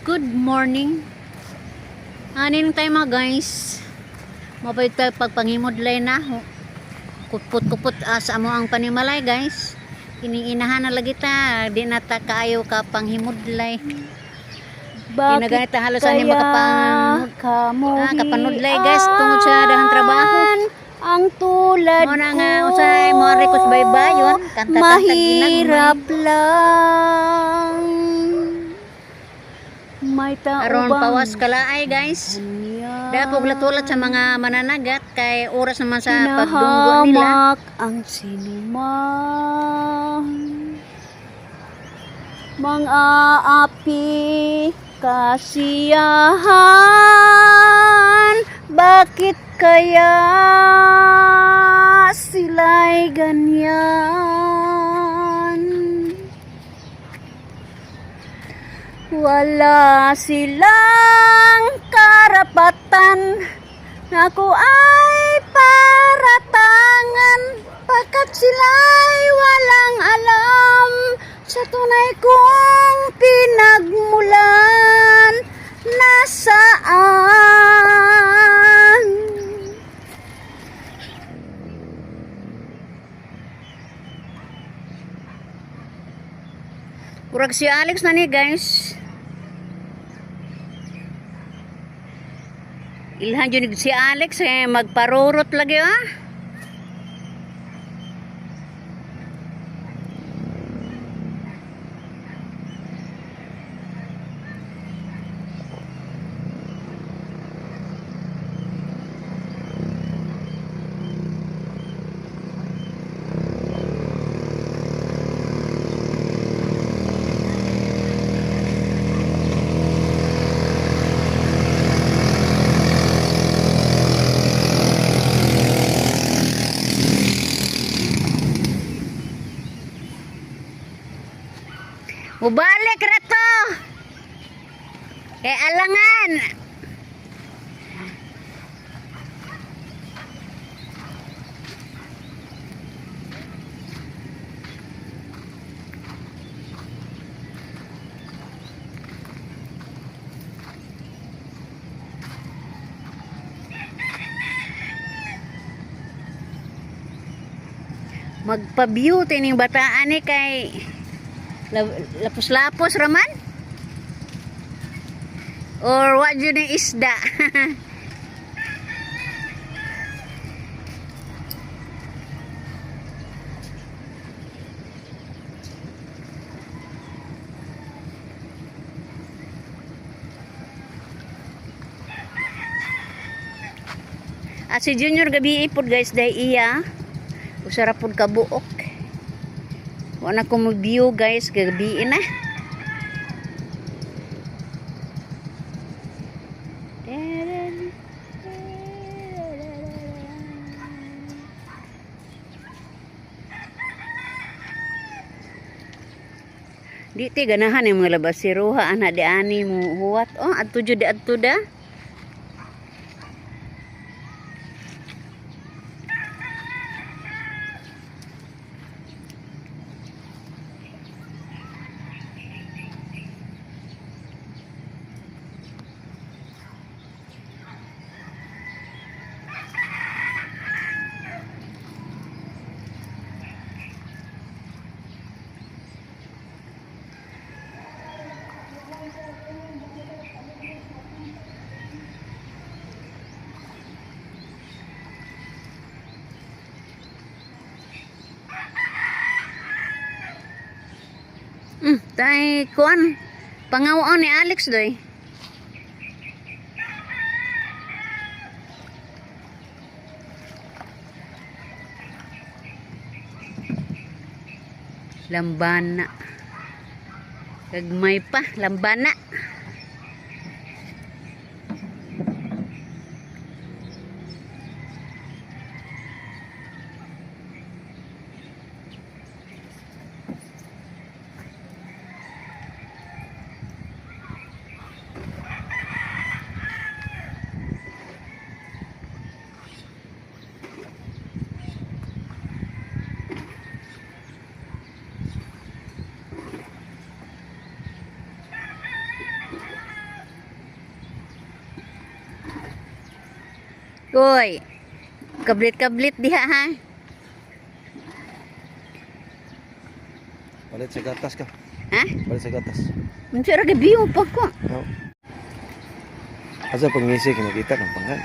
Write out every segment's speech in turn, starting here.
Good morning. Anin tayo, mga guys. Mapay tayo pagpangimudlay na. Kupot-kupot sa amo ang panimalay, guys. Kining inahan na lagi ta. Di na ta kaayo ka panghimudlay. Di na Bakit ganit halos ani kaya makapang kamo kapanudlay, guys, tungod sa dahang trabaho. ang tulad Mo na nga usahay mo ari ko sa baybayon, kanta-kanta mahirap ginagmay. Lang may tao Aron bang pawas kalaay, guys. ganyan? Dapog latulat sa mga mananagat kay oras naman sa pagdunggo nila. Hinahamak ang sinuman mga api kasiyahan. Bakit kaya sila'y ganyan? Wala silang karapatan na ako ay paratangan, pagkat sila'y walang alam sa tunay kong pinagmulan. Nasaan? Murag si Alex na ni, guys. Ilhan jud si Alex eh magparurot lagi ah. Mubalik ra to. Kay alangan. Magpa-beauty ning bataan ni kay lapos-lapos raman. Or what yun yung isda? Ah, si Junior gabi ipod, guys, dahil iya. Usara pod kabuok. Wala ko mo view, guys, gabi na. Di ti ganahan yung mga labas si Roha ana di ani mo huwat oh adto jud di adto da. Tay kuan. Pangawaon ni Alex doy. Lambana. Gagmay pa, lambana. Koy. Kablit-kablit diha ha. Palit sa gatas ka. Ha? Palit sa gatas. Unsa ra gabi mo pa ko. No. Asa pag ngisi kay makita kang pangay.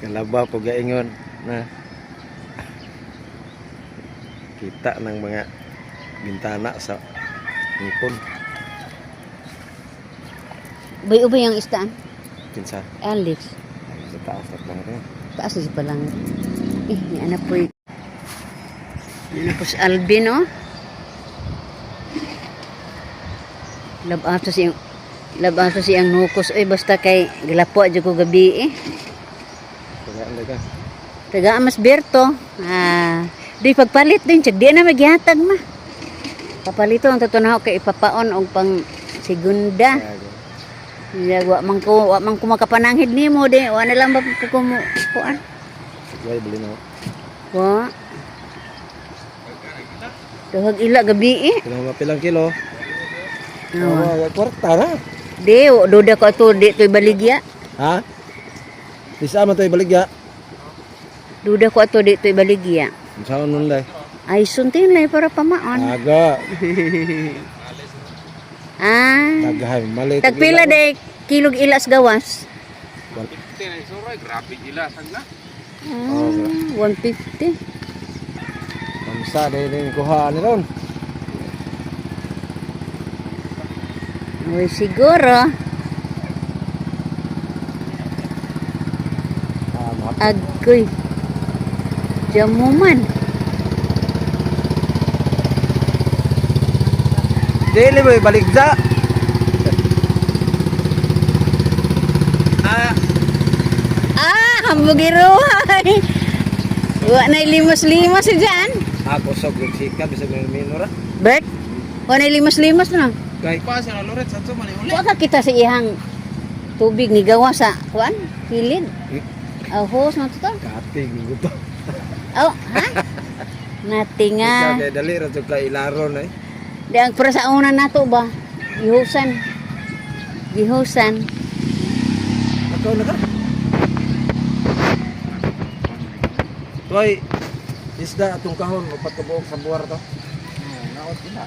Kalabaw ko gaingon na kita ng mga bintana sa ngipon. Ubay-ubay ang isdaan. Kinsa? Alex, Ay, sa taas na lang rin. taas na siya palang. Eh, ni anak po. Ano po si Alvin, oh. Labaso siyang nukos. Oy, basta kay gilapo jud ko gabi eh. Tagaan ka. Taga mas Berto. Ah, di pagpalit din siya. Di na maghihatag ma. Papalito ang totoo kay ipapaon og pang segunda. Ya, wa man ko makapananghid nimo di. Wa na lang ba ko mo kuan. Sige, bili na. Wa. Duhag ila gabi eh. Pilang pilang kilo? Oh. Oh, kwarta na. Di, duda ko ato di to'y baligya. Ha? Bisa man to ibaligya. Duda ko ato di to'y baligya. Unsaon nun lay? Ay, suntin lang para pamaon. Aga, Ah. daghay mali. Tagpila day kilog ilas gawas. Oh, 150. Kamsa day din kuha ni ron. Uy, siguro. Ah, mahap. Agoy. Jamuman. Dili mo ibaligya. Ah, Ah, hambugiruhay. Wa na limos-limos si dyan. ako ah, sok yung sika bisag may minora. Bert, wa na limos-limos no. Kay Wa ka kita sa ihang tubig ni gawa sa kuan, kilid. Ahos na to. katig guto. Oh, ha? Natinga. Kay dali ra jud kay ilaron ay. Di ang para sa una nato ba? Gihusan. Gihusan. Ako na ka. Toy, isda atong kahon upat ka buok sa buwar to. Naot ila.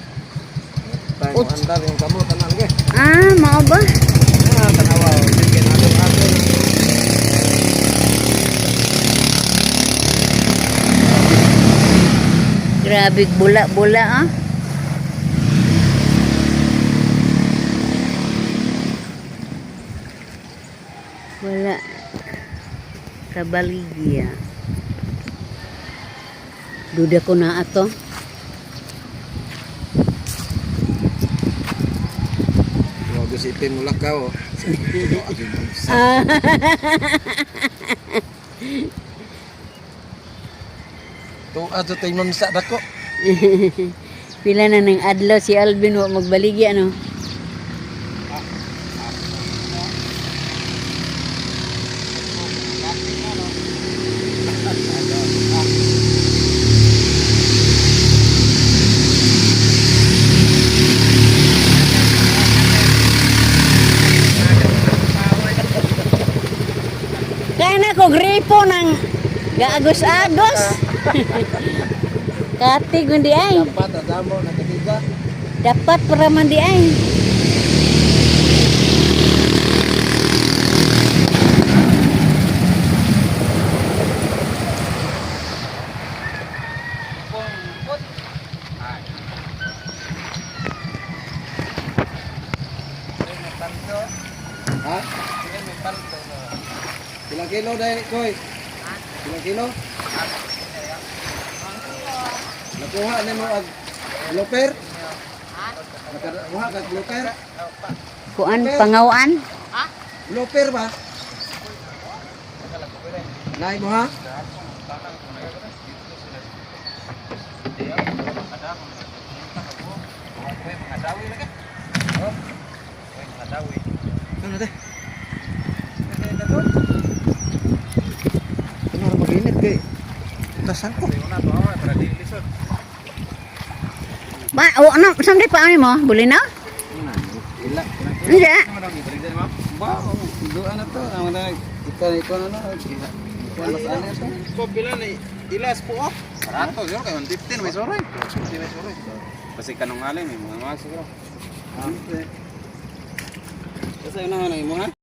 Tayo andar yung kamo tanan ke. Ah, mao ba? Ah, tanawa. Sige, natong ato. Grabe bula-bula ah. Wala. Kabaligya. Duda ko na ato. Huwag isipin mo lakaw. Ah. Tuwa sa tayo mamsa dako. Pila na ng adlaw si Alvin wa magbaligya no. Kaya na ko gripo ng gaagos-agos. Kati gundi ay. Dapat adamo nakatiga. Dapat para man di ay. Ha? Ilang kilo dahil, Koy? Ilang kilo? Nakuha ni mo ag bloper? Nakakuha kag bloper? Kuan pangawan. Bloper ba? Naay mo ha? Ano te? Ano ra maginit kay? Tasan ko. Ba, o ano, saan di pa ano mo? Buli na? Ila. Hindi. Duan na to. Ang mga ikaw ikaw na na. Ikaw na saan ito? Ko pila ni ilas po oh. Barato siguro kay 115 may suroy. 115 may suroy. Kasi kanungaling may mga mga siguro. Kasi una na imo ha?